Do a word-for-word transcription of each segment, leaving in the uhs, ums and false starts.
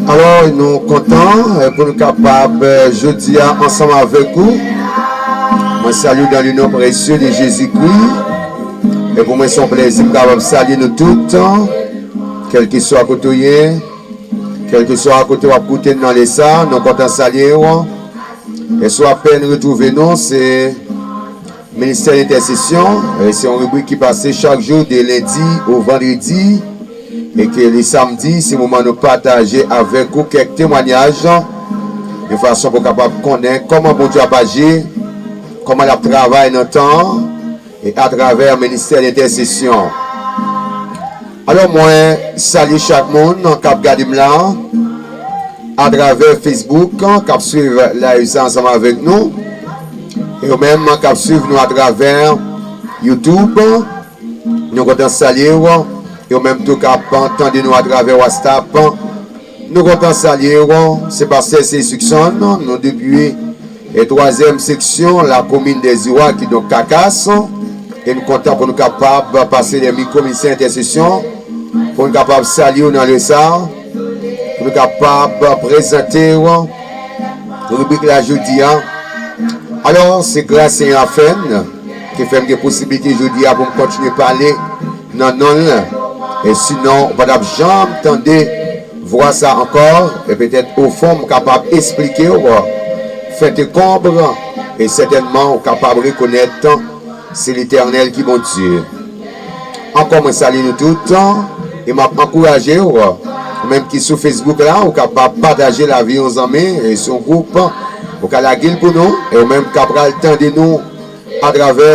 Alò, nou kontan, eh, pou nou kapab, eh, jodi a, ansanm avèk ou. Mwen salye w dans le nom précieux de Jésus-Christ. E pou mwen, se yon plèzi m kapab salye nou tout, kèlkeswa kote w ye, kèlkeswa kote w ap koute n nan lè sa, nou kontan salye w. E si w apèn retwouve nou, se Ministè Entèsesyon, e se yon ribrik ki pase chak jou de lendi o vandredi, e ke le samdi, se moman nou pataje avèk ou kèk temwayaj, yon fason pou w kapab konnen kòman Bondye ap aji, kòman l ap travay nan tan an, e atravè ministè entèsesyon. Alò, mwen salye chak moun k ap gade m la, atravè Facebook, k ap swiv live sa ansanm avèk nou, e ou menm k ap swiv nou atravè YouTube, nou kontan salye w, e ou menm tou k ap tande nou atravè WhatsApp, nou kontan salye w, se pastè Seyis Huckson, nou depi e twazyèm seksyon, la komin dè Ziwa, kidonk Kakas. E nou kontan pou nou kapab pase lè mikwo ministè entèsesyon, pou nou kapab salye w nan lè sa, pou nou kapab prezante w ribrik la jodi a. Alò, se gras Senyè a fè n, ki fè m gen posiblite jodi a pou m kontinye pale nan non l. E sinon, ou pa t ap janm tande vwa sa ankò, e petèt ofon m kapab esplike w, fè te konb, e sètènman ou kapab rekonèt se Letènèl ki Bondye. Ankò mwen salye nou tout, e m ap ankouraje w, ou menm ki sou Facebook la, ou kapab pataje l avè yon zanmi, e sou yon gwoup, ou ka lage l pou nou, e ou menm k ap pral tande nou atravè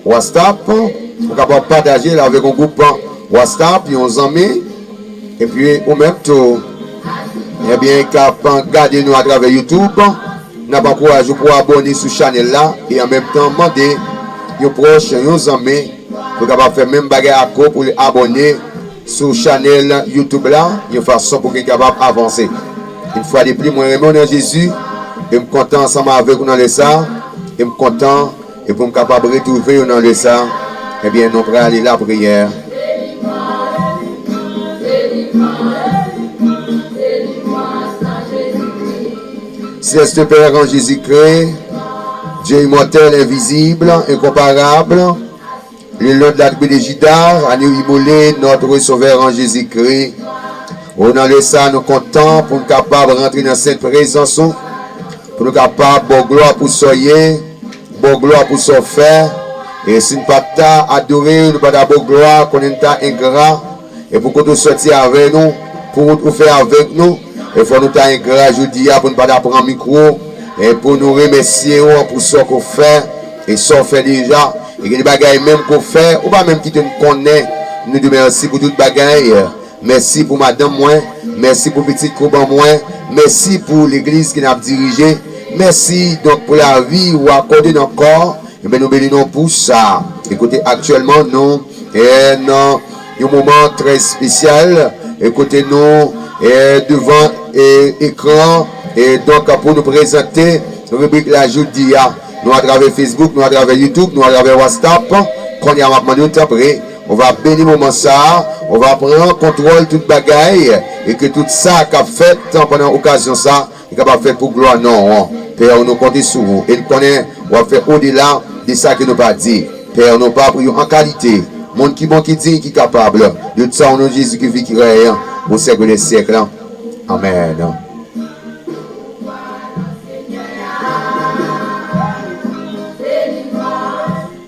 WhatsApp, ou kapab pataje l avèk yon gwoup WhatsApp, yon zanmi, epi ou menm tou, ebyen, k ap gade nou atravè YouTube, n ap ankouraje w pou w abòne sou chanèl la, e an menm tan mande yon pwòch, yon zanmi, pou kapab fè menm bagay ak ou, pou l abòne sou chanèl YouTube la, yon fason pou ke l kapab avanse. Yon fwa de pli, mwen renmen w nan Jezi, e m kontan ansanm avèk ou nan lè sa, e m kontan e pou m kapab retwouve yo nan lè sa, ebyen, nou prale lapriyè. Céleste Père en Jésus-Christ, Dieu immortel, invisible, incomparable, le lion de la tribu de Juda, agneau immolé, notre Sauveur en Jésus-Christ. O, nan lè sa, nou kontan pou n kapab rantre nan sent prezans ou, pou nou kapab ba w glwa pou sa w ye, ba w glwa pou sa w fè. E si n pa t ta adore w, nou pa ta ba w glwa, konnen n ta engra. E pou kote w sòti avè nou, pou wout ou fè avèk nou, e fò nou ta engra jodi a pou n pa ta pran mikwo, e pou nou remèsye w pou sa w fè, e sa w fè deja, e gen de bagay menm ke w fè, ou pa menm kite n konnen. Nou di w mèsi pou tout bagay. Mèsi pou madanm mwen. Mèsi pou pitit ke w ban mwen. Mèsi pou legliz ke n ap dirije. Mèsi, donk, pou lavi ou akòde n ankò. Ebyen, nou beni non pou sa. E kote aktyèlman, nou, e, nan yon moman trè espesyal. E kote nou, e, devan, e, ekran. E donk, pou nou prezante ribrik la jodi a. Nou atravè Facebook, nou atravè YouTube, nou atravè WhatsApp. Kounye a, m ap mande w, tanpri, ou va beni moman sa a, ou va pran kontwòl tout bagay, e ke tout sa k ap fèt pandan okazyon sa, li kapab fèt pou glwa non w. Pè, nou konte sou ou, e n konnen w ap fè odela de sa ke nou pa di. Pè, nou pa priye w an kalite, moun ki bon, ki diy, ki kapab, de tout sa, o non de Jezi ki viv, ki rèy pou syèk dè syèk. Amèn.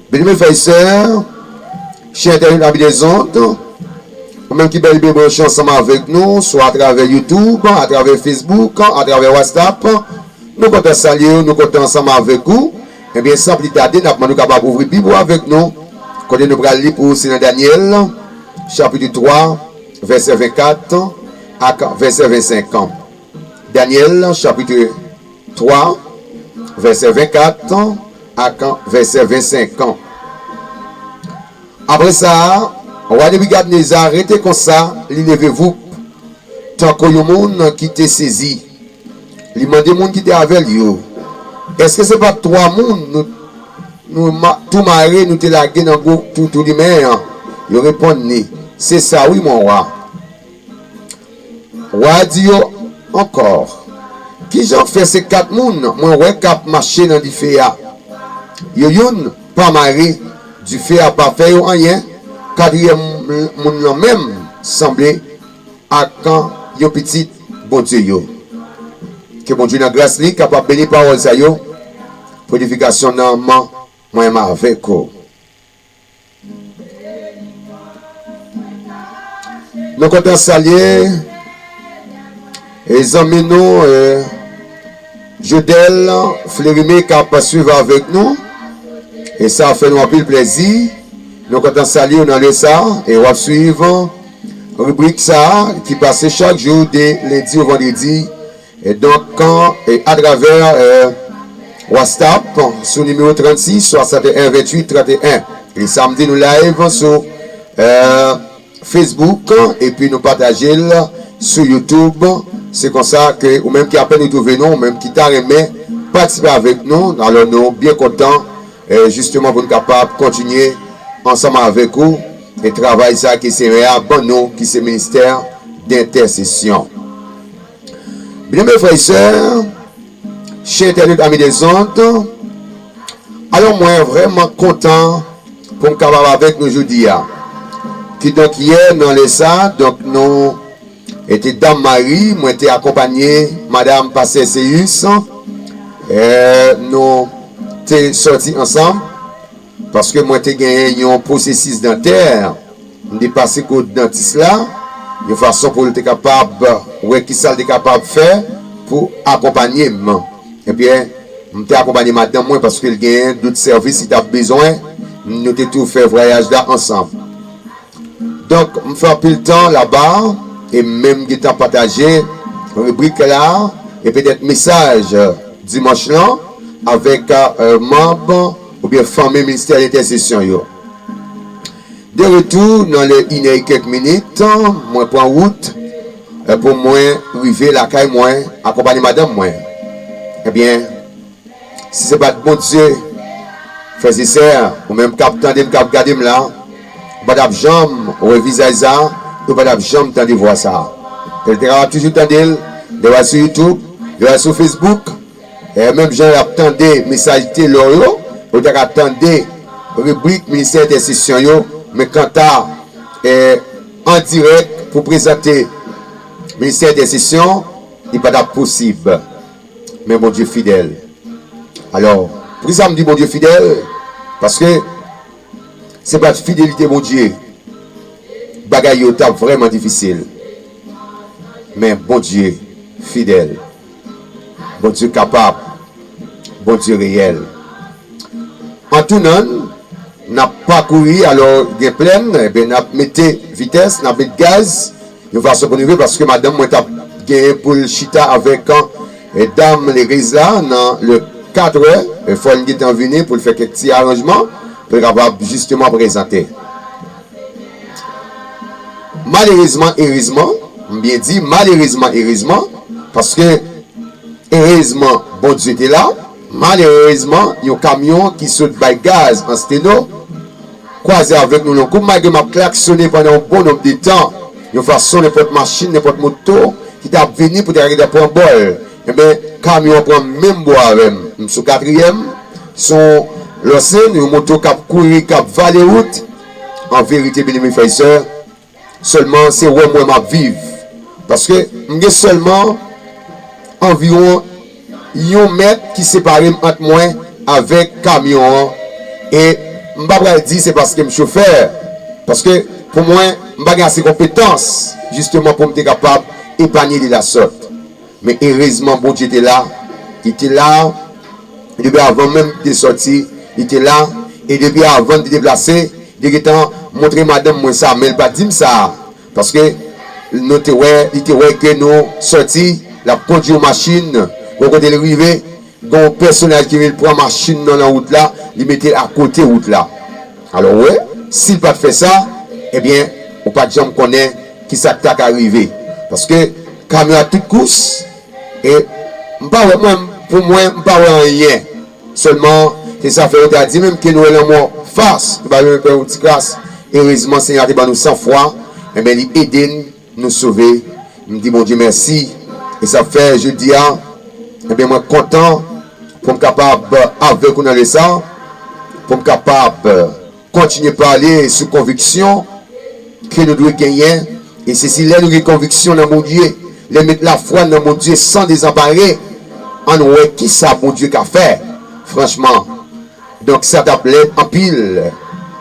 Byeneme frè e sè, chè entènot Ami des Ondes, ou menm ki bèl byen branche ansanm avèk nou, swa atravè YouTube, atravè Facebook, atravè WhatsApp, nou kontan salye w, nou kontan ansanm avèk ou. Ebyen, san pli tade, n ap mande w kapab ouvri Bib ou avèk nou, kote nou pral li pou ou, se nan Danyèl, chapit twa, vèsè vennkat ak vèsè vennsenk. Danyèl, chapit twa, vèsè vennkat ak vèsè vennsenk. Apre sa, Wa Nebikadneza rete konsa, li leve voup, tankou yon moun ki te sezi. Li mande moun ki te avè l yo, "Èske se pa t twa moun nou, nou ma- tou mare nou te lage nan gwo twou tou limen an?" Yo reponn li, "Se sa wi, mon wa." Wa a di yo ankò, "Kijan fè se kat moun mwen wè k ap mache nan dife a? Yo youn pa mare, dife a pa fè yo anyen, katriyèm moun lan menm sanble ak yon pitit Bondye yo." Ke Bondye nan gras li kapab beni pawòl sa yo pou edifikasyon nanm mwen avèk ou. Nou kontan salye e zanmi nou e Jodel Flerime k ap swiv avèk nou. E sa fè nou anpil plèzi. Nou kontan salye w nan lè sa e w ap swiv ribrik sa ki pase chak jou de lendi o vandredi. E donk, e atravè e WhatsApp sou nimewo trannsis swasanteyen venntuit tranteyen. E samdi nou live sou e Facebook, epi nou pataje l sou YouTube. Se konsa ke ou menm ki apèn retwouve nou, ou menm ki ta renmen patisipe avèk nou, alò nou byen kontan e jisteman pou n kapab kontinye ansanm avèk ou e travay sa ke Senyè a ban nou, ki se ministè dentèsesyon. Byeneme frè e sè, chè entènot, ami des ondes, alò mwen vrèman kontan pou m kapab avèk nou jodi a. Kidonk yè nan lè sa, donk nou e te Dam Mari, mwen te akonpanye Madam Pastè Seyus, e nou te sòti ansanm, paske mwen te genyen yon pwosesis dantè, m te pase kot dantis la, yon fason pou l te kapab wè kisa l te kapab fè pou akonpanye m. Ebyen, m te akonpanye madanm mwen paske l genyen dout sèvis li t ap bezwen, nou te tou fè vwayaj la ansanm. Donk, m fè anpil tan laba, e m menm gentan pataje ribrik la, e petèt mesaj dimanch lan, avèk e manm oubyen fanmi ministè entèsesyon yo. De retou nan lè inè e kèk minit, mwen pran wout e pou mwen rive lakay mwen, akonpanye madanm mwen. Ebyen, si se pa t Bondye, frè e sè, ou menm k ap tande m, k ap gade m la, ou pa t ap janm wè vizaj sa, ou pa t ap janm tande vwa sa. Petèt ou te ka toujou tande l, lè w al sou YouTube, lè w al sou Facebook, e menm jan w ap tande mesaj telò yo, ou ta ka tande ribrik ministè entèsesyon yo, men kanta e an dirèk pou prezante ministè entèsesyon, li pa t ap posib. Men Bondye fidèl. Alò, poukisa m di Bondye fidèl? Paske se pa t fidelite Bondye, bagay yo t ap vrèman difisil. Men Bondye fidèl. Bondye kapab. Bondye reyèl. An tounen, n ap pakouri, alò gen plèn, ebyen n ap mete vitès, n ap met gaz, yon fason pou n rive, paske madanm mwen t ap genyen pou l chita avèk e dam legliz la nan le kat è, e fò l gentan vini pou l fè kèk ti aranjman, pou l kapab jisteman prezante. Malerezman, erezman, m byen di, malerezman, erezman, paske erezman, Bondye te la, malerezman, yon kamyon ki sot bay gaz an steno, kwaze avèk nou nan kou, malgre m ap klaksonnen pandan yon bon nonb de tan, yon fason nenpòt machin, nenpòt moto ki t ap vini pou te ka gentan pran bò l. Enben, kamyon an pran menm bò avè m. M sou katriyèm, se yon lòsen, yon moto k ap kouri, k ap vale wout. An verite, byeneme frè e sè, sèlman se wè m wè m ap viv. Paske m gen sèlman anviwon yon mèt ki separe m ant mwen avèk kamyon an. E m pa pral di se paske m chofè, paske pou mwen, m pa gen ase konpetans, jisteman, pou m te kapab epanye de la sòt. Men erezman, Bondye te la. Li te la depi avan menm m te sòti. Li te la. E depi avan n te deplase, li te gentan montre madanm mwen sa, men l pa t di m sa. Paske nou te wè, li te wè ke nou sòti, l ap kondui yon machin, bò kote l rive, gen yon pèsonaj ki vin pran machin nan nan wout la, li mete l akote wout la. Alò, w wè, si l pa t fè sa, Ebyen, ou pa t janm konnen ki sa k ta ka rive. Paske kamyon a tout kous, e m pa wè, mwen, pou mwen, m pa wè anyen. Sèlman, se sa fè yo ta di menm ke nou wè lanmò fas, nou pa menm fè yon ti kras. Erezman, Senyè a te ban nou sanfwa, enben, li ede n, nou sove. M di Bondye mèsi. E sa fè, jodi a, enben, mwen kontan pou m kapab avèk ou nan lè sa, pou m kapab kontinye pale sou konviksyon ke nou dwe genyen. E se si lè nou gen konviksyon nan Bondye, lè n met lafwa n nan Bondye san dezanpare, ann wè kisa Bondye ka fè. Franchman, donk, sa t ap lèd anpil.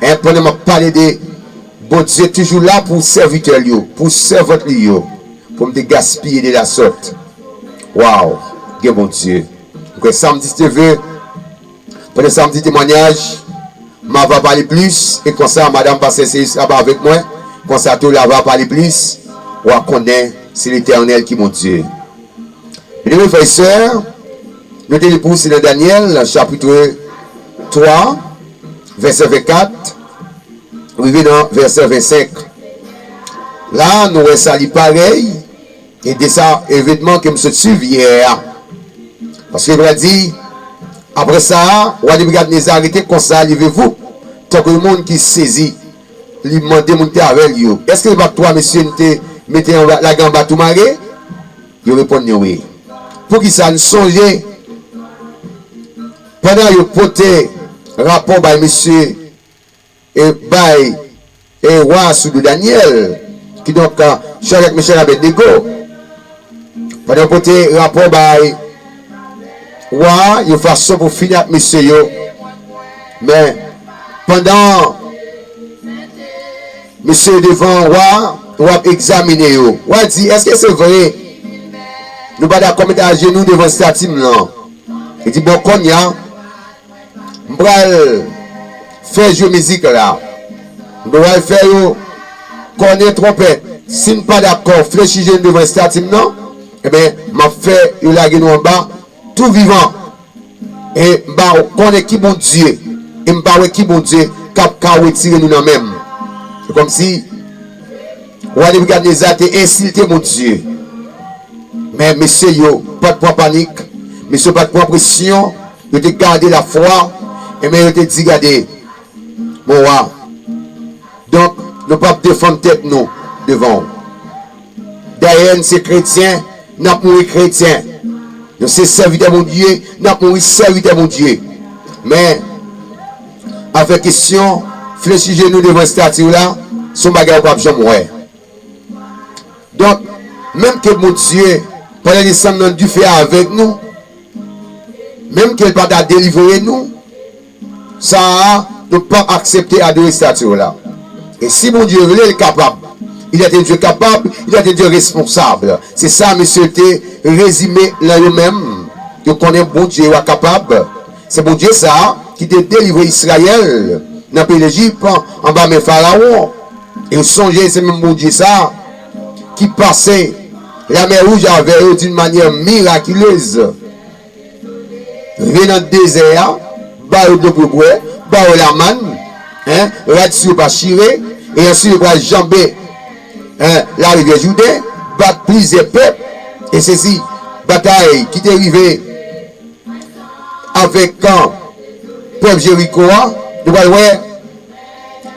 En, pandan m ap pale de Bondye toujou la pou sèvitè l yo, pou sèvant li yo, pou m te gaspiye de la sòt. Waw, gen Bondye. M kwè samdi, si Dye vle, pandan samdi temwanyaj, m ava pale plis, e konsa, madanm pastè Seyus ap avèk mwen, konsa tou, l ava pale plis, w a konnen se Letènèl ki Bondye. Byeneme frè e sè, nou te li pou se nan Danyèl, chapit twa, vèsè vennkat, rive nan vèsè vennsenk. La, nou wè sa li parèy, e de sa, evènman ke m sot swiv yè a. Paske l pral di, apre sa, wa Nebikadneza rete konsa, li vevou, tankou yon moun ki sezi. Li mande moun ki te avè l yo, èske se pa twa mesye n te mete anba, lage anba tou mare? Yo reponn li wi. Poukisa n sonje, pandan yo pote rapò bay mesye, e bay, e wa sou do Danyèl, kidonk, Chadrak, Mechak, Abèdnego, pandan yo pote rapò bay wa a, yon fason pou fini ak mesye yo. Men, pandan mesye yo devan wa a, wa ap egzamine yo. Wa a di, èske se vre? Nou pa dakò met ajenou devan estati m nan. Li di, bon, kounye a, m pral fè jwe mizik la. M pral fè yo kònen twonpèt. Si n pa dakò, flechi je n devan estati m nan, enben, m ap fè yo lage nou anba tou vivan. E m pa konnen ki Bondye, e m pa wè ki Bondye k ap ka retire nou nan men m. Se kòmsi wa Nebikadneza te ensilte Bondye. Men mesye yo pa t pran panik, mesye yo pa t pran presyon, yo te gade lafwa, enben yo te di, gade, mon wa, donk, nou p ap defann tèt nou devan w. Dayè, n se kretyen, n ap mouri kretyen. Nou se sèvitè Bondye, n ap mouri sèvitè Bondye. Men, afè kesyon flechi je nou devan estati w la, se yon bagay ou p ap janm wè. Donk, menm ke Bondye, pandan desann nan dife a avèk nou, menm ke l pa ta delivre nou, sa a, nou p ap aksepte adore estati w la. E si Bondye vle, l kapab. Il est un Dieu capable, il est un Dieu responsable. Se sa mesye te rezime nan yo menm. Yo konnen Bondye yo a kapab. Se Bondye sa a ki te delivre Izrayèl nan peyi Lejip, anba men Farawon. E w sonje, se menm Bondye sa a ki pase Lamè Wouj avè yo d'une manière miraculeuse. Rive nan dezè a, ba yo dlo pou yo bwè, ba yo lamann, en, rad sou yo pa chire, e answit yo pral janbe, en, larivyè Jouden, bat plizyè pèp, e sezi batay ki te rive avèk, en, pèp Jeriko a, nou pral wè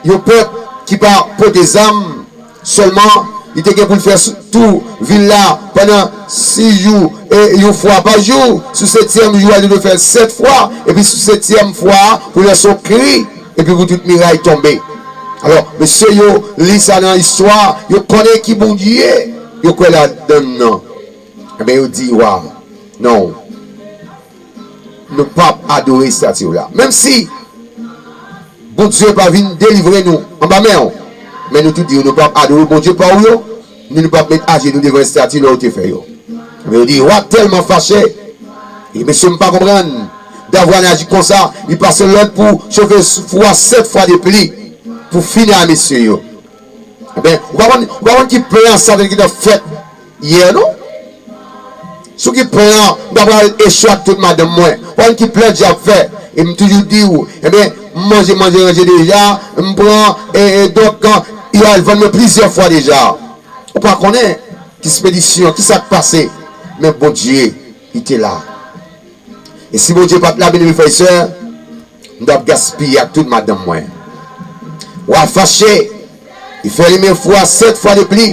yon pèp ki pa pote zam, sèlman, li te gen pou l fè sou tou vil la pandan sis jou, e yon fwa pa jou. Sou setyèm jou a, li te dwe fè l sèt fwa, epi sou setyèm fwa a, pou lanse yon kri, epi pou tout miray tonbe. Alò, mesye yo li sa nan istwa, yo konnen ki Bondye yo kwè ladan l nan. Enben, yo di, wa, non, nou p ap adore estati w la. Menm si Bondye pa vin delivre nou anba men w, men nou tou di w, nou p ap adore bondye pa w yo, ni nou p ap met ajenou devan estati lè w te fè yo. Men yo di, wa tèlman fache, e mesye m pa konprann, Davwa n aji konsa, li pase lòd pou chofe fou a sèt fwa de pli, pou fini a mesye yo. Enben, ou pa konn, ou pa konn ki plan Satan ki t ap fèt yè, non? Sou ki plan m ta pral echwe ak tout madanm mwen? Ou pa konn ki plan dyab fè? E m toujou di w, enben, m manje, manje, ranje deja, m pran, e, e, donk, Yo al vann mwen plizyè fwa deja. Ou pa konnen ki ekspedisyon, ki sa k pase. Men Bondye, li te la. E si Bondye pa t la, byeneme frè e sè, m t ap gaspiye ak tout madanm mwen. Wa fache, li fè li men fou a sèt fwa de pli,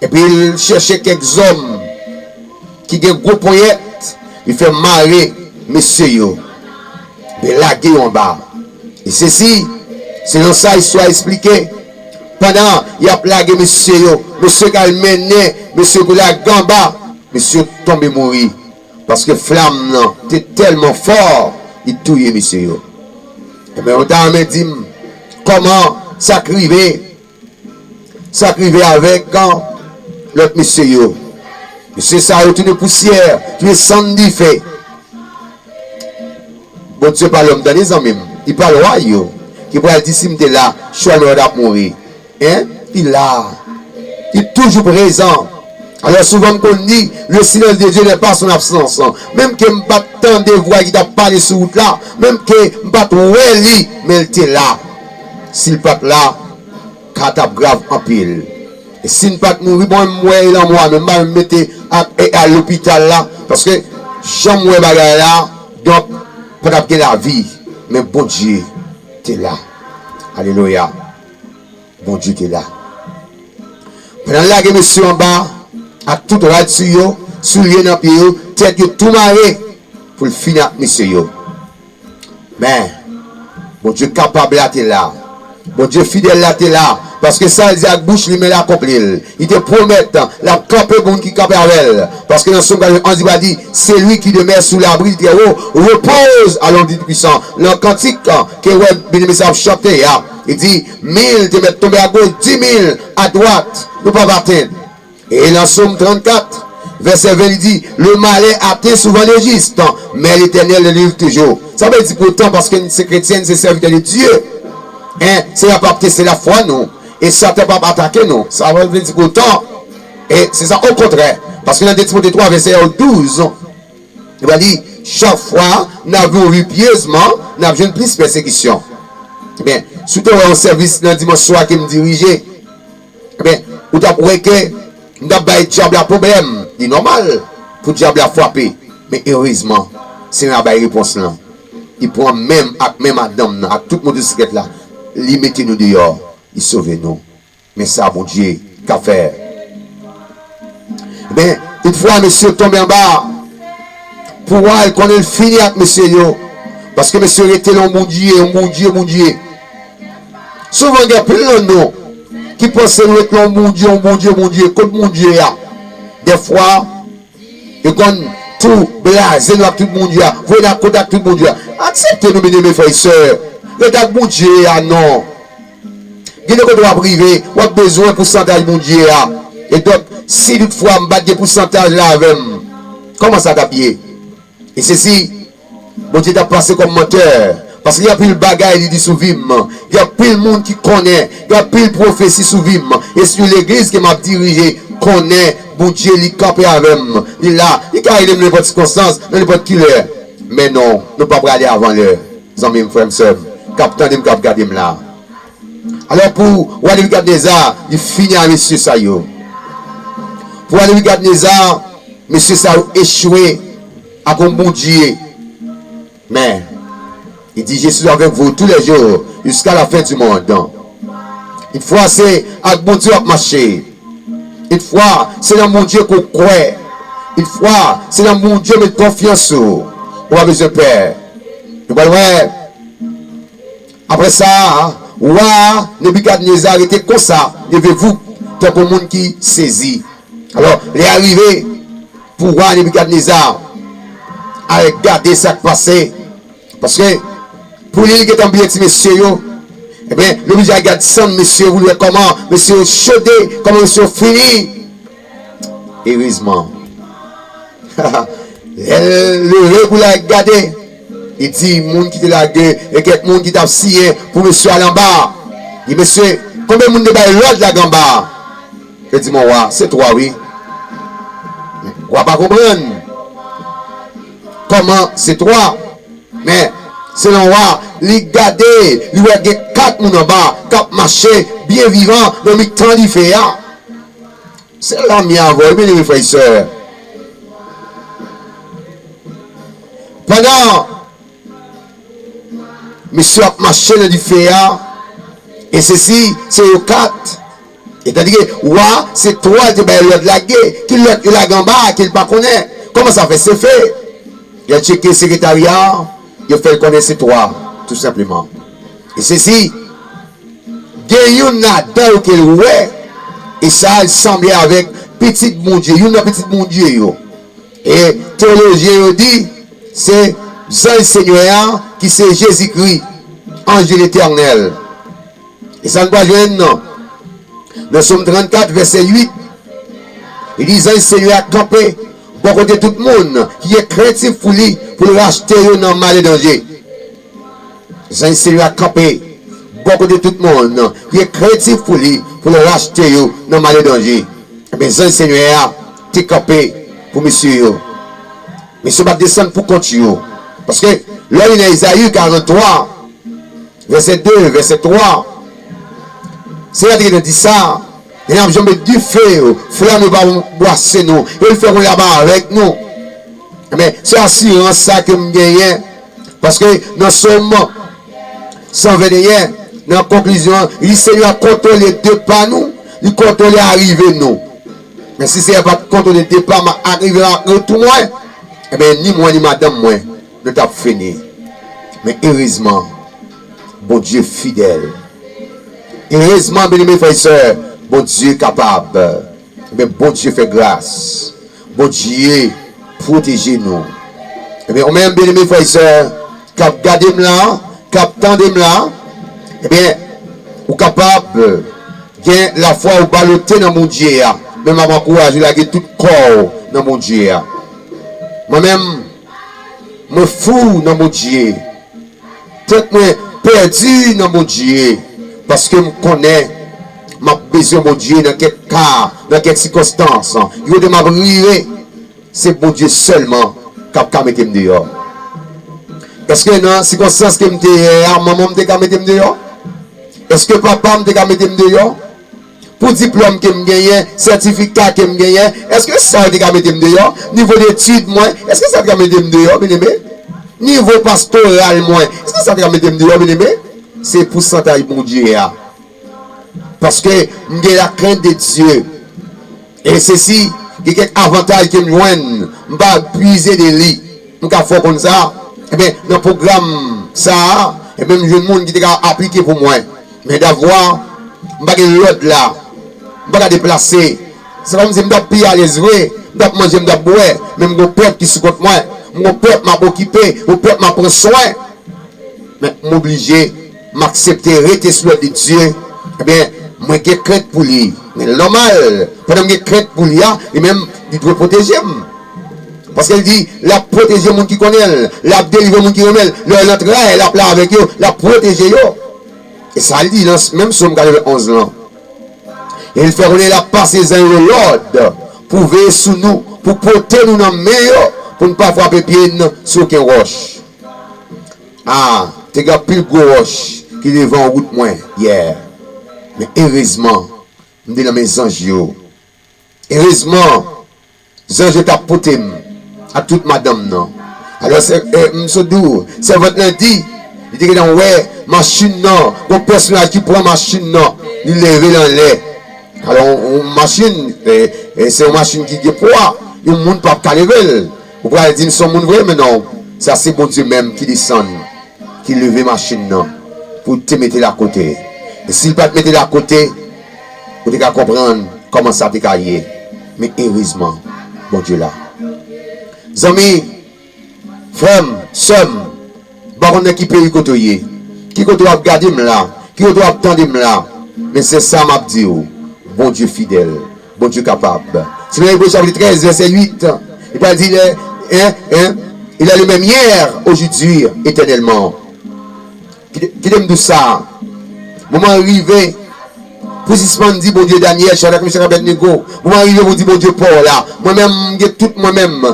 epi l chèche kèk zòm ki gen gwo ponyèt, li fè mare mesye yo, li lage yo anba. E sesi, selon sa istwa esplike, pandan y ap lage mesye yo, mesye k al mennen mesye pou lage anba, mesye tonbe mouri. Paske flam nan te tèlman fò, li touye mesye yo. Ebyen, ou ta renmen di m, kòman sa k rive, sa k rive avèk, an, lòt mesye yo? Mesye sa yo tounen pousyè, tounen sann dife. Bondye pa lòm, tande, zanmi m. Li pa lwa yo, ki pral di si m te la, chwa nou t ap mouri. Hein? Li la. Li toujou prezan. Alò, souvan m konn di, le silence de Dieu n'est pas son absence. Menm ke m pa t tande vwa ki t ap pale sou wout la, menm ke m pa t wè li, men l te la. Si l pa t la, ka t ap grav anpil. E si n pa t mouri, bon, m wè lanmò a, men m pa menm mete ak, e, al lopital la, paske jan m wè bagay la, donk, pa t ap gen lavi. Men Bondye te la. Alelouya. Bondye te la. Pandan l lage mesye yo anba, ak tout rad sou yo, soulye nan pye yo, tèt yo tou mare, pou l fini ak mesye yo. Men, Bondye kapab la te la. Bondye fidèl la te la. Paske sa l di ak bouch li, men l akonpli l. Li te pwomèt l ap kanpe moun ki kanpe avè l. Paske nan Sòm katreven onz, li va di, celui qui demeure sous l'abri du Très-Haut repose à l'ombre du Tout-Puissant. Nan kantik ke wè byeneme sa ap chante a, li di, mil te mèt tonbe agoch, dis mille à droite, nou p ap atenn. E nan Sòm trannkat, vèsè ven, li di, le malheur atteint souvent le juste, mais l'Éternel le délivre toujours. Sa vle di poutan, paske n se kretyen, n se sèvitè de Dye, en, Senyè a p ap teste lafwa nou, e Satan p ap atake nou. Sa vle di poutan, e se sa, okontrè, paske nan de Timote twa, vèsè douz, li va di, chak fwa n ap viv yon vi pyezman, n ap jwenn plis pèsekisyon. Ebyen, si w te wè yon sèvis nan dimanch swa ke m dirije, Ebyen, ou t ap wè ke m t ap bay dyab la pwoblèm. Li nòmal pou dyab la frape. Men erezman, Senyè a bay repons lan. Li pran men m ak men madanm nan, ak tout moun sou siklèt la. Li mete nou deyò. Li sove nou. Men sa Bondye ka fè. Ebyen, yon fwa mesye tonbe anba, pou wa l konnen l fini ak mesye yo. Paske mesye rete la, yon Bondye, yon Bondye, Bondye. Souvan gen anpil nan nou ki panse nou ret la, yon Bondye, yon Bondye, Bondye. Kot Bondye a? Dèfwa, yo konn tou blaze nou ak tout Bondye a, voye n al kontak tout Bondye a. Aksepte non, byeneme frè e sè. Ret ak Bondye a non. Gen de kote w ap rive, w ap bezwen pousantaj Bondye a. E donk, si toutfwa m pa t gen pousantaj la avè m, kòman sa t ap ye? E sesi, Bondye t ap pase kòm mantè, paske gen anpil bagay li di sou vi m. Gen anpil moun ki konnen, gen anpil pwofesi sou vi m. E si legliz ke m ap dirije konnen Bondye li kanpe avè m, li la, li ka rele m nan nenpòt sikonstans, nan nenpòt ki lè. Men non, nou pa prale avan lè, zanmi m, frè m, sè m, k ap tande m, k ap gade m la. Alò, pou wa Nebikadneza, li fini a mesye sa yo. Pou wa Nebikadneza, mesye sa yo echwe ak yon Bondye. Men, li di, je suis avec vous tous les jours jusqu'à la fin du monde. Yon fwa se ak Bondye w ap mache. Yon fwa se nan Bondye ke w kwè. Yon fwa se nan Bondye w met konfyans ou. Ou pa bezwen pè. Nou pral wè. Apre sa, wa Nebikadneza rete konsa, leve voup, tankou moun ki sezi. Alò, lè a rive pou wa Nebikadneza al gade sa k pase. Paske pou li, li gentan bliye ti mesye yo. Ebyen, li oblije al gad sann mesye yo pou l wè kòman mesye yo chode, kòman mesye yo fini. Erezman, lè l leve pou l al gade, li di moun ki te lage e kèk moun ki t ap siyen pou mesye al anba. Di, mesye, konbyen moun te bay lòd lage anba? Yo di, mon wa, se twa, wi. Wa pa konprann kòman se twa. Men, selon wa, li gade, li wè gen kat moun anba k ap mache Dye vivan nan mitan dife a. Se la m ye avè w, byeneme frè e sè. Pandan mesye ap mache nan dife a, e sesi, se yo kat. E tandike wa, se twa l te bay lòd lage, ki lòt yo lage anba a, ke l pa konnen. Kòman sa fè se fe? Yo tcheke sekretarya a, yo fè l konnen se twa, tou senpleman. E sesi, gen youn ladan yo ke l wè, e sa l sanble avèk pitit Bondye, youn nan pitit Bondye yo. E teyolojyen yo di, se zanj Senyè a, ki se Jezikri, anj de Letènèl. E sa n pral jwenn nan, nan Sòm trannkat, vèsè uit, li di, zanj Senyè a kanpe bò kote tout moun ki gen krentif pou li, pou l rachte yo nan mal e danje. Zanj Senyè a kanpe bò kote tout moun ki gen krentif pou li, pou l rachte yo nan mal e danje. Ebyen, zanj Senyè a te kanpe pou mesye yo. Mesye yo pa t desann pou kont yo. Paske, lè w li nan Ezayi karant twa, vèsè de, vèsè twa, Senyè a te gentan di sa, e n ap janbe dife yo, flanm yo pa bwase nou, e l fè kounye a pa avèk nou. Ebyen, se asirans sa ke m genyen, paske nan Sòm san venteyen, nan konklizyon an, li di Senyè a kontwole depa nou, li kontwole arive nou. Men si Senyè a pa t kontwole depa m ak arive m ak retou mwen, ebyen, ni mwen ni madanm mwen, nou t ap fini. Men erezman, Bondye fidèl. Erezman, byeneme frè e sè, Bondye kapab. Ebyen, Bondye fè gras. Bondye pwoteje nou. Ebyen, ou menm, byeneme frè e sè, k ap gade m la, k ap tande m la, ebyen, ou kapab gen lafwa ou balote nan Bondye a. Men m ap ankouraje w lage tout kò w nan Bondye a. Mwen menm, mwen fou nan Bondye. Tèt mwen pèdi nan Bondye, paske m konnen m ap bezwen Bondye nan kèk ka, nan kèk sikonstans. Gen kote m ap rive, se Bondye sèlman k ap ka mete m deyò. Èske nan sikonstans ke m te ye a, manman m te ka mete m deyò? Èske papa m te ka mete m deyò? Pou diplòm ke m genyen, sètifika ke m genyen, èske sa yo te ka mete m deyò? Nivo detid mwen, èske sa te ka mete m deyò, byeneme? Nivo pastoral mwen, èske sa te ka mete m deyò, byeneme? Se pousantaj Bondye a. Paske m gen la crainte de Dieu. E sesi, gen kèk avantaj ke m jwenn, m pa abize de li. M ka fè w konn sa. Ebyen, nan pwogram sa a, ebyen, m jwenn moun ki te ka aplike pou mwen. Men davwa, m pa gen lòd la. M pa ka deplase. Se kòmsi m t ap pi alèz vre. M t ap manje, m t ap bwè. Men m gon pèp ki sou kont mwen. M gon pèp m ap okipe. Yon pèp m ap pran swen. Men m oblije, m aksepte rete sou lòd de Dye. Ebyen, mwen gen krent pou li. Men l nòmal, pandan m gen krent pou li a, li menm, li dwe pwoteje m. Paske l di, l ap pwoteje moun ki konnen l, l ap delivre moun ki renmen l. Lè l antre, l ap la avèk yo, l ap pwoteje yo. E sa l di nan menm Sòm katrevenn onz lan. E l fè konnen l ap pase zanj yo lòd pou veye sou nou, pou pote nou nan men yo, pou n pa frape pye n sou okenn wòch. A, te gen anpil gwo wòch ki devan wout mwen yè. Men erezman, m te nan men zanj yo. Erezman, zanj yo t ap pote m ak tout madanm nan. Alò, se, e, m sot di w, sèvant lan di, li te gentan wè machin nan, gon pèsonaj ki pran machin nan, li leve l anlè. Alò, yon, yon machin, e, e, se yon machin ki gen pwa, yon moun p ap ka leve l. Ou pral di m se yon moun vre, men non, sa se Bondye menm ki desann, ki leve machin nan pou te mete l akote. E si l pa t mete l akote, ou te ka konprann kòman sa te ka ye. Men erezman, Bondye la. Zanmi, frè m, sè m, m pa konn nan ki peyi kote w ye, ki kote w ap gade m la, ki kote w ap tande m la, men se sa m ap di w, Bondye fidèl. Bondye kapab. Si nou Ebre chapit trèz, vèsè uit, li pral di, il est, hein, hein, il est le même hier, aujourd'hui, éternellement. Kite, kite m di w sa. Moman an rive pou sispann di Bondye Danyèl, Chadrak, Mechak, Abèdnego. Moman an rive pou di Bondye pa w la. Mwen menm, m gen tout mwen menm.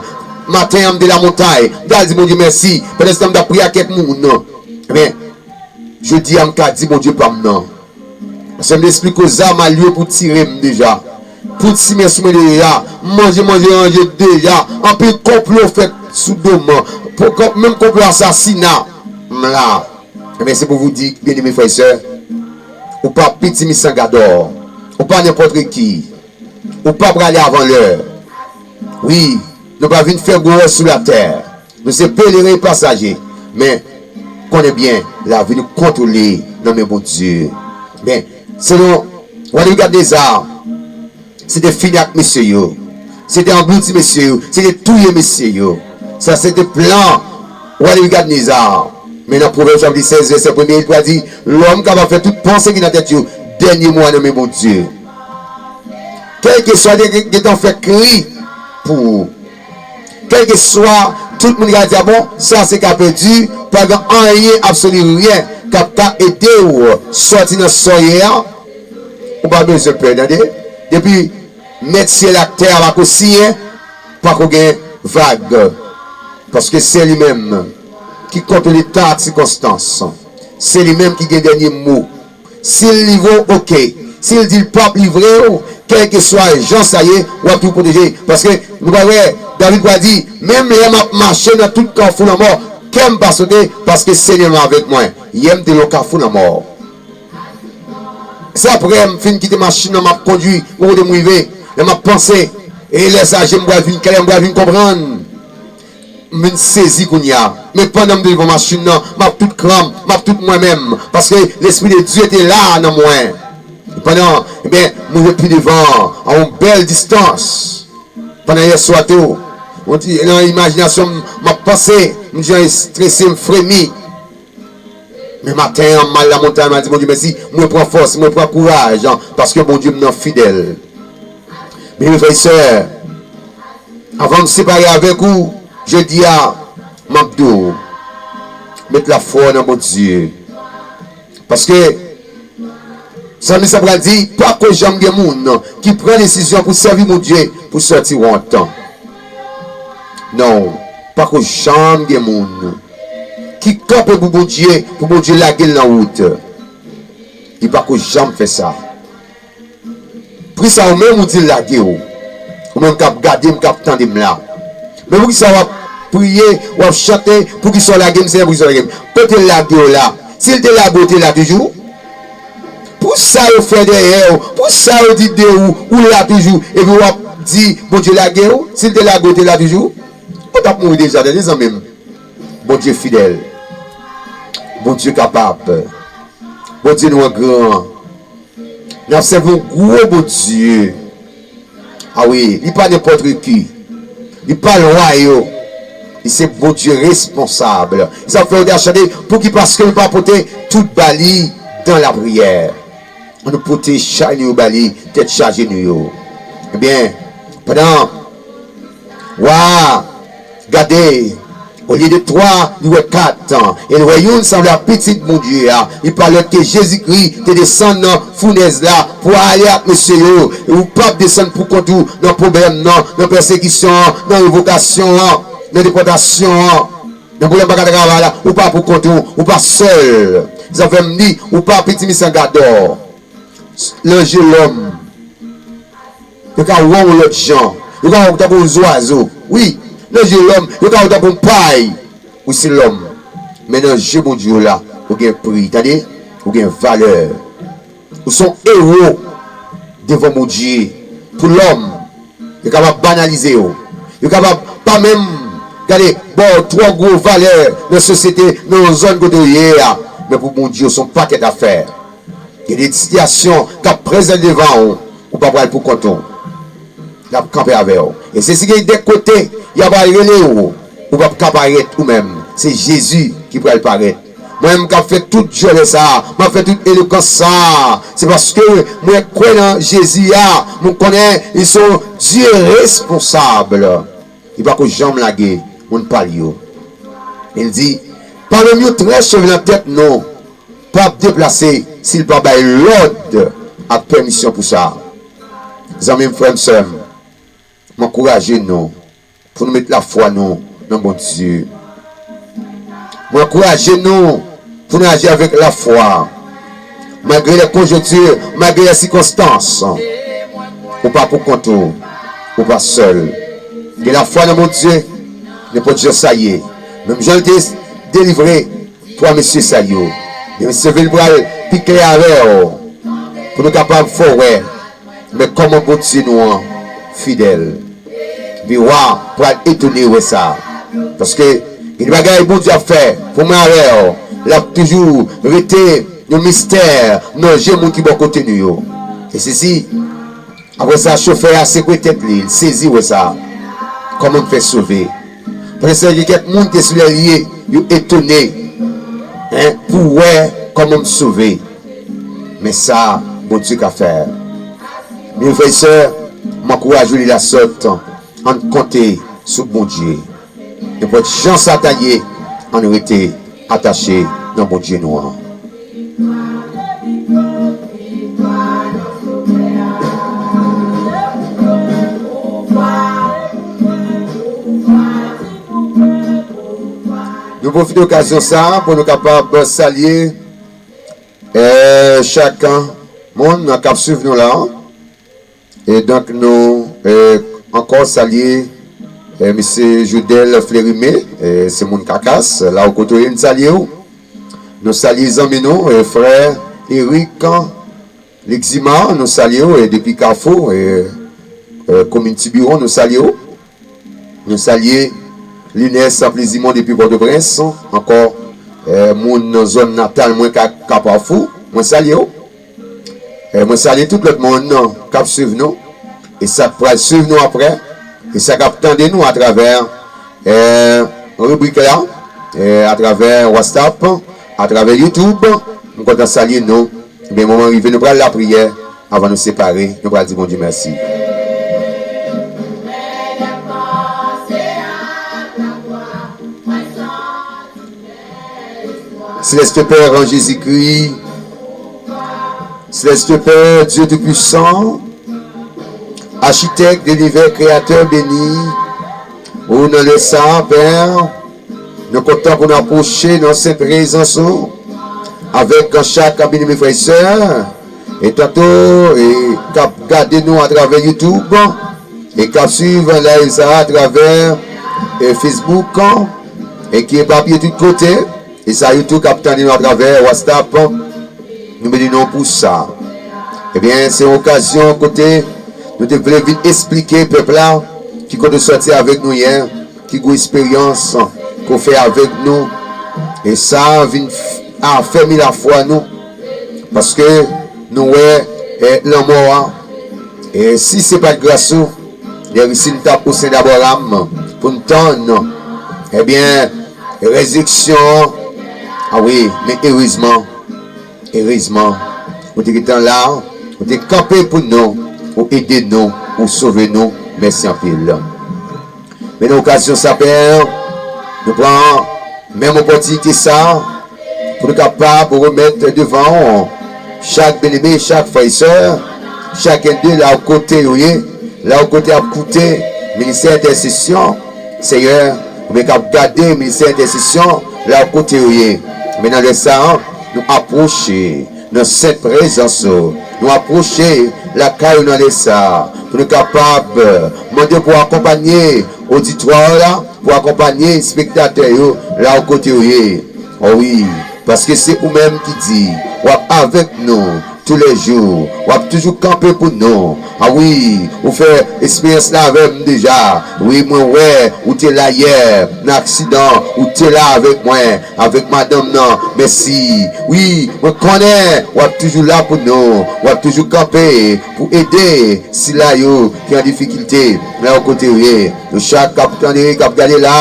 Maten an, m te Lamontay. M t al di Bondye mèsi. Pandan se tan, m t ap priye ak kèk moun. Ebyen, jodi a, m ka di Bondye pa m nan. Paske m te esplike w zam al yo pou tire m deja. Pou simen sou mwen deja. M manje, manje, manje deja. Anpil konplo fèt sou do m. Pou, kon- menm konplo asasina. M la. Ebyen, se pou w di, byeneme frè e sè, ou pa Piti Misangadò. Ou pa nenpòt ki. Ou pa prale avan lè. Wi, nou pa vin fè gwo wòch sou latè. Nou se pelerin e pasaje. Men, konnen byen, lavi nou kontwole nan men Bondye. Men, selon wa Nebikadneza, se te fini ak mesye yo. Se te anglouti mesye yo. Se te touye mesye yo. Sa se te plan wa Nebikadneza. Men nan Pwovèb chapit sèz, vèsè premye, li pral di, lòm kapab fè tout panse ki nan tèt yo, dènye mo a nan men Bondye. Kèlkeswa te gentan fè kri pou ou. Kèlkeswa tout moun ka di, a bon, sa se ka pèdi, pa gen anyen, absoli ryen k ap ka ede w sòti nan sa w ye a, ou pa bezwen pè, tande. Depi mèt syèl ak tè a pa ko siyen, pa ko gen vag. Paske se li menm ki kontwole tan ak sikonstans. Se li menm ki gen dènye mo. Si l livre w, oke. Si l di l p ap livre w, kèlkeswa jan sa ye, w ap toujou pwoteje. Paske nou pral wè, David pral di, menm lè m ap mache nan tout kafou lanmò, kè m pa sote, paske Senyè m avèk mwen. Yè m te nan yon kafou lanmò. Se apre m fin kite machin nan, m ap kondui, pou kote m rive, lè m ap panse, e lè sa je m pral vin klè, m pral vin konprann. M vin sezi kounye a. Men pandan m te devan machin nan, m ap tout kran m, m ap tout mwen menm. Paske Lespri de Dye te la nan mwen. Pandan, ebyen, m rive pi devan, a yon bèl distans. Pandan yè swa tou, on di, nan imajinasyon m, m ap panse, m di jan estrese, m fremi. Men maten an, m al lamontay, m al di Bondye mèsi, mwen pran fòs, mwen pran kouraj, paske Bondye m nan fidèl. Byeneme frè e sè, avan m separe avèk ou, jodi a, m ap di w, met lafwa w nan Bondye. Paske, Salmis la pral di, pa ko janm gen moun ki pran desizyon pou sèvi Bondye pou sòti wont. Non, pa ko janm gen moun ki kanpe pou Bondye, pou Bondye lage l nan wout. Li pa ko janm fè sa. Poukisa ou menm ou di l lage w? Ou menm k ap gade m, k ap tande m la. Men poukisa w ap priye, w ap chante, poukisa w lage m, Senyè, poukisa w lage m? Kote l lage w la? Si l te lage w, w te la toujou? Pou sa yo fè dèyè w, pou sa yo di de ou, ou la toujou, epi w ap di Bondye lage w? Si l te lage w, w te la toujou? Ou t ap mouri deja, tande zanmi m. Bondye fidèl. Bondye kapab. Bondye nou an gran. N ap sèvi yon gwo Bondye. A wi, li pa nenpòt ki. Li pa lwa yo. Li se Bondye responsab. Sa fè yo te chante, pouki paske nou pa pote tout ba li dan lapriyè. Ann nou pote chay nou yo ba li, tèt chaje nou yo. Ebyen, pandan Wa a gade, olye de twa, li wè kat, e l wè youn sanble ak Pitit Bondye a. Li pa lòt ke Jezikri te desann nan founèz la pou ale ak mesye yo. E ou p ap desann pou kont ou nan pwoblèm nan, nan pèsekisyon an, nan revokasyon an, nan depòtasyon an, nan pwoblèm pa ka travay la, ou pa pou kont ou, ou pa sèl. Sa fè m di, ou pa piti misangadò. Lanje lòm. Yo ka wè w lòt jan. Yo ka wè w tankou yon zwazo. Wi, nan je lòm, yo ka wè w tankou yon pay. Ou se lòm. Men nan je Bondye w la, ou gen pri. Tande? Ou gen valè. Ou se yon ewo devan Bondye. Pou lòm, yo kapab banalize w. Yo kapab pa menm, gade, ba w twò gwo valè nan sosyete, nan yon zòn kote w ye a. Men pou Bondye, w se yon pakèt afè. Gen de sitiyasyon k ap prezante devan w, ou pa pral pou kont ou. L ap kanpe avè w. E se si gen de kote, y ap al rele w, ou p ap ka parèt ou menm. Se Jezi ki pral parèt. Mwen menm k ap fè tout djòlè sa a, m ap fè tout elokans sa a, se paske mwen kwè nan Jezi a, mwen konnen li se yon Dye responsab. Li pa ko janm lage moun pa l yo. Li di, pa menm yon trè cheve nan tèt nou p ap deplase si l pa bay lòd ak pèmisyon pou sa. Zanmi m, frè m, sè m, m ankouraje nou pou nou met lafwa nou nan Bondye. Mwen ankouraje nou pou nou aji avèk lafwa. Malgre lè konjonkti, malgre lè sikonstans, ou pa pou kont ou, ou pa sèl. Gen lafwa nan Bondye, nenpòt jan sa ye. Menm jan l te delivre twa mesye sa yo. Men Senyè pral pi klè avè w, pou nou kapab fè w wè men kòman Bondye nou an fidèl. Epi wa pral etone wè sa. Paske gen de bagay Bondye ap fè pou mwen avè w, l ap toujou rete yon mistè nan je moun ki bò kote nou yo. E sesi, apre sa, chofè a sekwe tèt li, l sezi wè sa. Kòman m fè sove? Pandan se tan, gen kèk moun te sou lè l ye, yo etone, en, pou wè kòman m sove. Men sa Bondye ka fè. Byen, frè e sè, m ankouraje w li la sòt, ann konte sou Bondye. Nenpòt jan sa ta ye, ann rete atache nan Bondye nou an. Nou pwofite okazyon sa a pou nou kapab salye, eh, chak moun k ap swiv nou la. E donk nou, eh, ankò salye, eh, mesye Jodel Flerimé, eh, se moun Kakas, la w kote w ye, n salye w. Nou salye zanmi nou, eh, frè Eric Lexima, nou salye w, eh, depi Kafou, eh, eh, komin Tibiwon, nou salye w. Nou salye Linès Plezimon depi Pòtoprens, ankò, eh, moun nan zòn natal mwen, Ka-, Kapafou, mwen salye w. Eh, mwen salye tout lòt moun k ap swiv nou, e sa k pral swiv nou apre, e sa k ap tande nou atravè, eh, ribrik la, eh, atravè WhatsApp, atravè YouTube. M kontan salye nou. Ebyen, moman rive, nou pral lapriyè. Avan nou separe, nou pral di Bondye mèsi. Céleste Père en Jésus-Christ, Céleste Père, Dieu Tout-Puissant, Architecte de l'univers, Créateur béni, ou nan lè sa, Pè, nou kontan pou nou apwoche nan sen prezans ou, avèk chak byeneme frè e sè, e tanto, e k ap gade nou atravè YouTube, e k ap swiv live sa a atravè, e Facebook, e ki epapye tout kote, e sa yo tou k ap tande nou atravè WhatsApp, nou beni non pou sa. Ebyen, se yon okazyon kote nou te vle vin esplike pèp la ki kote w sòti avèk nou yè, ki gwo esperyans ke w fè avèk nou, e sa vin f-, afèmi lafwa nou, paske nou wè, eh, lanmò a, e si se pa t gras ou, lè si n t ap o sen d Abraram pou n tann, ebyen, rezireksyon an, a wi, men erezman, erezman, ou te gentan la, ou te kanpe pou nou, ou ede nou, ou sove nou, mèsi anpil. Men nan okazyon sa, Pè, nou pran menm opòtinite sa pou nou kapab remèt devan w chak byeneme, chak frè e sè, chak enn de la w kote yo ye, la w kote ap koute ministè entèsesyon, Senyè, oubyen k ap gade ministè entèsesyon, la w kote yo ye. Men nan lè sa a, nou apwoche nan sent prezans ou. Nou apwoche lakay ou nan lè sa a, pou nou kapab mande pou akonpanye oditwa la, pou akonpanye espektatè yo la w kote yo ye. O wi, paske se ou menm ki di, w ap avèk nou toulèjou, w ap toujou kanpe pou nou. A wi, ou fè esperyans la avè m deja. Wi, mwen wè ou te la yè, nan aksidan, ou te la avèk mwen, avèk madanm nan. Mèsi. Wi, mwen konnen w ap toujou la pou nou. W ap toujou kanpe pou ede sila yo ki an difikilte. La w kote yo ye. Nou chak k ap tande, k ap gade la.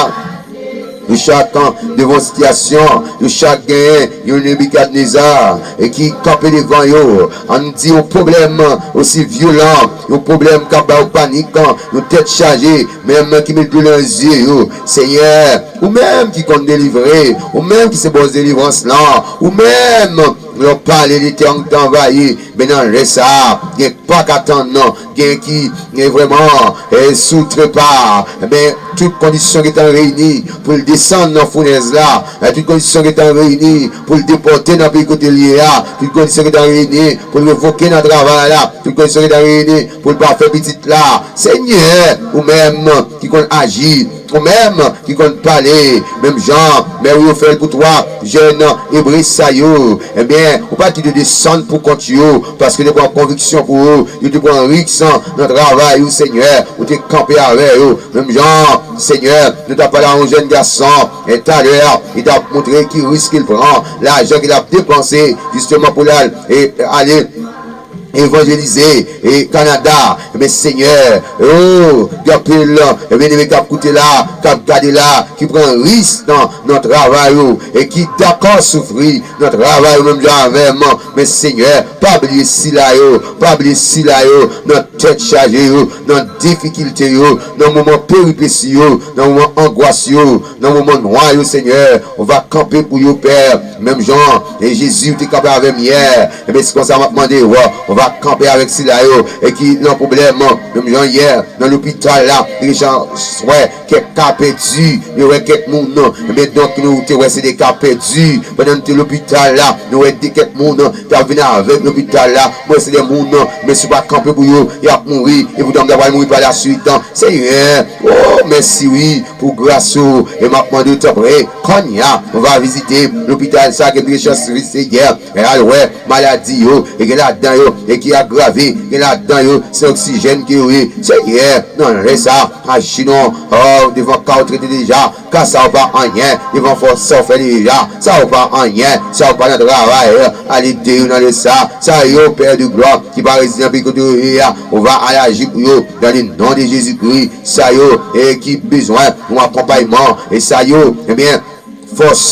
Yo chak devan yon sitiyasyon, yo chak genyen yon Nebikadneza, e ki kanpe devan yo. Ann di yon pwoblèm osi vyolan, yon pwoblèm k ap ba yo panik, yon tèt chaje, menm ki met dlo nan zye yo. Senyè, ou menm ki konn delivre, ou menm ki se bòs delivrans lan, ou menm Lè w pale, Letènèl te anvayi, men nan lè sa a, gen pa ka tann non, gen ki, gen vrèman, e sou trepa, men tout kondisyon gentan reyini pou l desann nan founèz la, e tout kondisyon gentan reyini pou l depòte nan peyi kote l ye a, tout kondisyon gentan reyini pou l revoke nan travay la, tout kondisyon gentan reyini pou l pa fè pitit la. Senyè, ou menm ki konn aji, ou menm ki konn pale, menm jan, men wi, ou fè l pou twa jèn Ebre sa yo, ebyen, ou pa kite yo desann pou kont yo, paske yo te pran konviksyon pou yo, yo te pran risk nan travay ou, Senyè, ou te kanpe avè yo. Menm jan, Senyè, nou t ap pale a yon jèn gason, e talè, li t ap montre ki risk ke l pran, lajan ke l ap depanse, jisteman pou l al, e, ale evanjelize, e, Kanada. Men Senyè, o, gen anpil, e, byeneme k ap koute la, k ap gade la, ki pran risk nan, nan travay ou, e ki dakò soufri nan travay ou menm jan avè m. Men Senyè, pa bliye sila yo, pa bliye sila yo nan tèt chaje yo, nan difikilte yo, nan moman peripesi yo, nan moman angwas yo, nan moman nwa yo, Senyè, ou va kanpe pou yo, Pè. Menm jan, e Jezi, ou te kanpe avè m yè, ebyen, se konsa m ap mande w, ou va kanpe avèk sila yo, e ki nan pwoblèm, menm jan yè, nan lopital la, deja wè kèk ka pèdi, yo wè kèk moun, ebyen, donk, nou te wè se de ka pèdi, pandan nou te lopital la, nou wè de kèk moun, t ap vin avèk lopital la, mwen se de moun, men si w pa kanpe pou yo, y ap mouri, e poutan m ta pral mouri pa la swit. Senyè, o, mèsi wi, pou gras ou, e m ap mande w tanpri, kounye a, ou va vizite lopital sa ke m te gen chans vizite yè, e al wè maladi yo, e gen ladan yo, e ki agrave, gen ladan yo, se oksijèn ke yo ye. Senyè, nan lè sa, aji non, o, devan ka w trete deja, ka sa yo pa anyen, devan fòs sa w fè deja, sa yo pa anyen, sa yo pa nan travay, ale de yo nan lè sa, sa yo, Pè de glwa, ki pa rezide nan peyi kote yo ye a, ou va al aji pou yo, dans le nom de Jésus-Christ, sa yo, e ki bezwen yon akonpayman, e sa yo, ebyen, fòs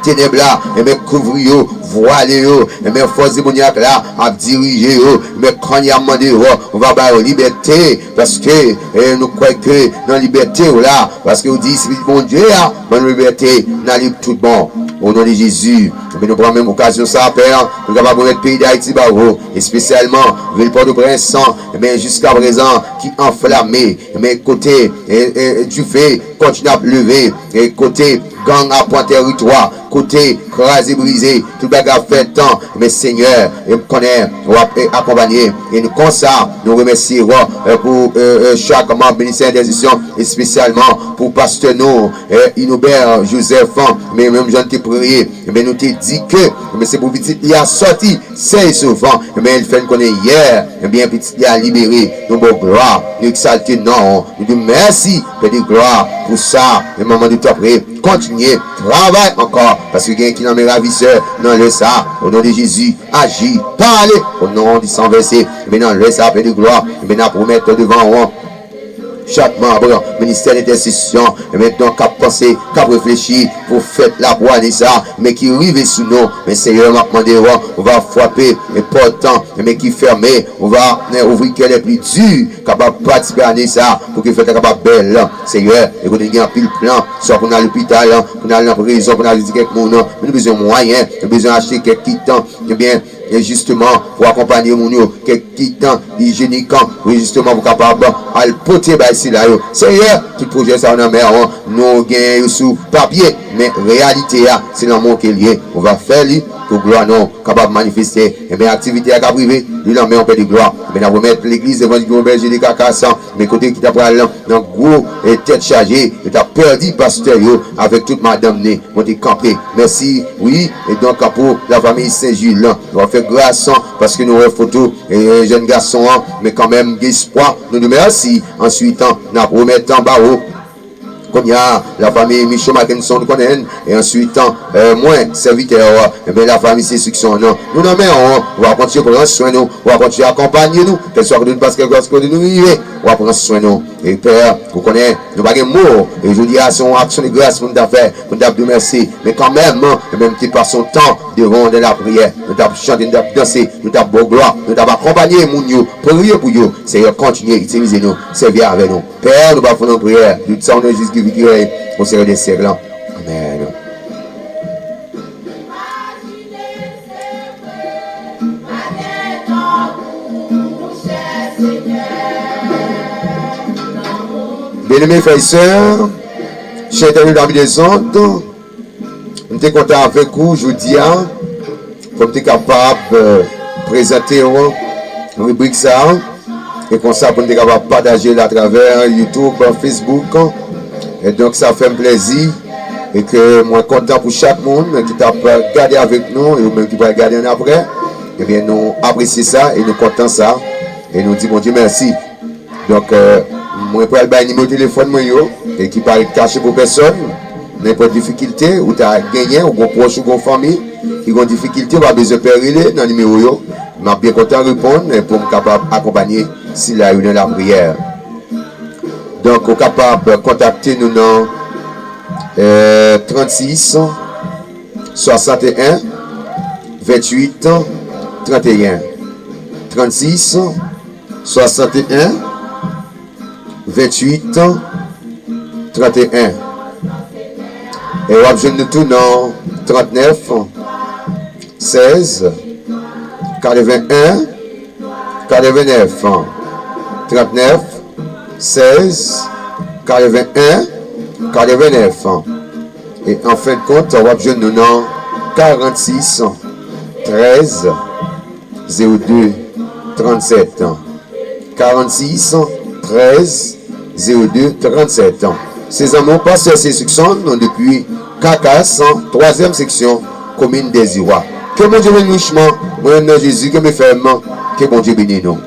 tenèb la, ebyen, kouvri yo, vwale yo, ebyen, fòs demonyak la ap dirije yo, ebyen, kounye a m mande w, ou va ba yo libète, paske, e, nou kwè ke nan libète w la, paske ou di, si Bondye a ban nou libète, n a lib tout bon. O non de Jezi, ebyen, nou pran menm okazyon sa, Pè, pou n kapab remèt peyi Dayiti ba ou, espesyalman vil Pòtoprens, ebyen, jiskaprezan ki anflame, ebyen, kote, e, e, dife kontinye ap leve, e kote gang ap pran tèritwa, kote kraze brize, tout bagay ap fèt, men Senyè, e m konnen w ap, e, akonpanye. E nou konsa, nou remèsye w, e, pou, e, e, chak manm ministè entèsesyon, espesyalman pou pastè nou, e, Inobè Joseph, men menm jan n te priye, men nou te di ke, men se pou pitit li a sòti, sè e sovan, men l fè n konnen yè, ebyen, pitit li a libere, nou ba w glwa, nou egzalte non, nou di w mèsi, Pè de glwa, pou sa, men manman nou tanpri, kontinye travay ankò, paske gen ki nan men ravisè nan lè sa, o non de Jezi, aji, pale, o non di san vèse, men nan lè sa, Pè de glwa, men n ap remèt devan w, chak manm ministè entèsesyon, men donk k ap panse, k ap reflechi pou fèt la, pou ane sa, men ki rive sou nou, men Senyè, m ap mande w, ou va frape, men pòt, men ki fèmen, ou va, men ouvri kè lè pli di, kapab patisipe ane sa, pou ke fèt la kapab bèl, Senyè, e kote gen anpil plan, swa pou n al lopital, pou n al nan prizon, pou n al vizite kèk moun, men nou bezwen mwayen, nou bezwen achte kèk kit, ebyen, e jisteman, pou akonpanye moun yo, kèk kit ijyenik, wi, jisteman, pou kapab al pote bay sila yo. Senyè, tout pwojè sa yo nan men w, nou genyen yo sou papye, men reyalite a, se nan men w ke l ye. Ou va fè li pou glwa non w kapab manifeste. Ebyen, aktivite a k ap rive, li nan men w, Pè de glwa. Ebyen, n ap remèt legliz Evanjelik Bon Bèje de Kakas, men kote ki ta pral nan gwo, e, tèt chaje, yo ta pèdi pastè yo avèk tout madanm ni. Mwen te kanpe. Mèsi, wi, e donk pou lafanmi Sen Jil, nou ap fè gras, paske nou wè foto, e, jèn gason an, men kanmenm, gen espwa, nou di w mèsi. Answit, n ap remèt anba w. Kounye a, lafanmi Micho Mackenson, nou konnen, e answit, e, mwen, sèvitè, e, ebyen, lafanmi Sen Enstriksyon, nou, nou nan men w, ou va kontinye pran swen nou, ou va kontinye akonpanye nou, kèlswa kote nou pase, kèlswa kote nou rive, ou va pran swen nou. E Pè, ou konnen, nou pa gen mo. E jodi a, se yon aksyon de gras pou n ta fè, pou n ta di w mèsi. Men kanmenm, e menm te pase yon tan devan w nan lapriyè. Nou t ap chante, nou t ap danse, nou t ap ba w glwa, nou t ap akonpanye moun yo, priye pou yo. Senyè, kontinye itilize nou, sèvi avè nou. Pè, nou pa fè nou priyè. Tout sa, o non de Jezi ki viv, ki règne au siècle des siècles. Amèn. Byeneme frè e sè, chè entènot ami dèzond, m te kontan avèk ou jodi a pou m te kapab eh, prezante w ribrik sa a, e konsa pou n te kapab pataje l atravè YouTube, Facebook. E donk sa fè m plèzi e ke mwen kontan pou chak moun ki t ap gade avèk nou e ou menm ki pral gade annapre. Ebyen nou apresye sa e nou kontan sa e nou di Bondye mèsi. Donk, mwen pral bay nimewo telefòn mwen yo e ki pa ret kache pou pèsonn. Nenpòt difikilte ou ta genyen, ou gon pwòch ou gon fanmi ki gon difikilte, ou pa bezwen pè rele nan nimewo yo. M ap byen kontan reponn pou m kapab akonpanye sila yo nan lapriyè. Donk, ou kapab kontakte nou nan eh, trannsis, swasanteyen, venntuit, tranteyen. Trannsis, swasanteyen, venntuit, tranteyen. E w ap jwenn nou tou nan trannèf, sèz, katrevennen, katrevennèf. Trannèf, sèz, katrevennen, katrevennèf. E an fen de kont, w ap jwenn nou nan karannsis, trèz, zewo de, trannsèt. Karannsis, trèz, zewo de, trannsèt. Se zanmi w pastè Sesukson depi Kakas, twazyèm seksyon, komin Dèziwa. Ke Bondye beni w richman, mwen menm nan Jezi, ke m fèm, ke Bondye beni nou.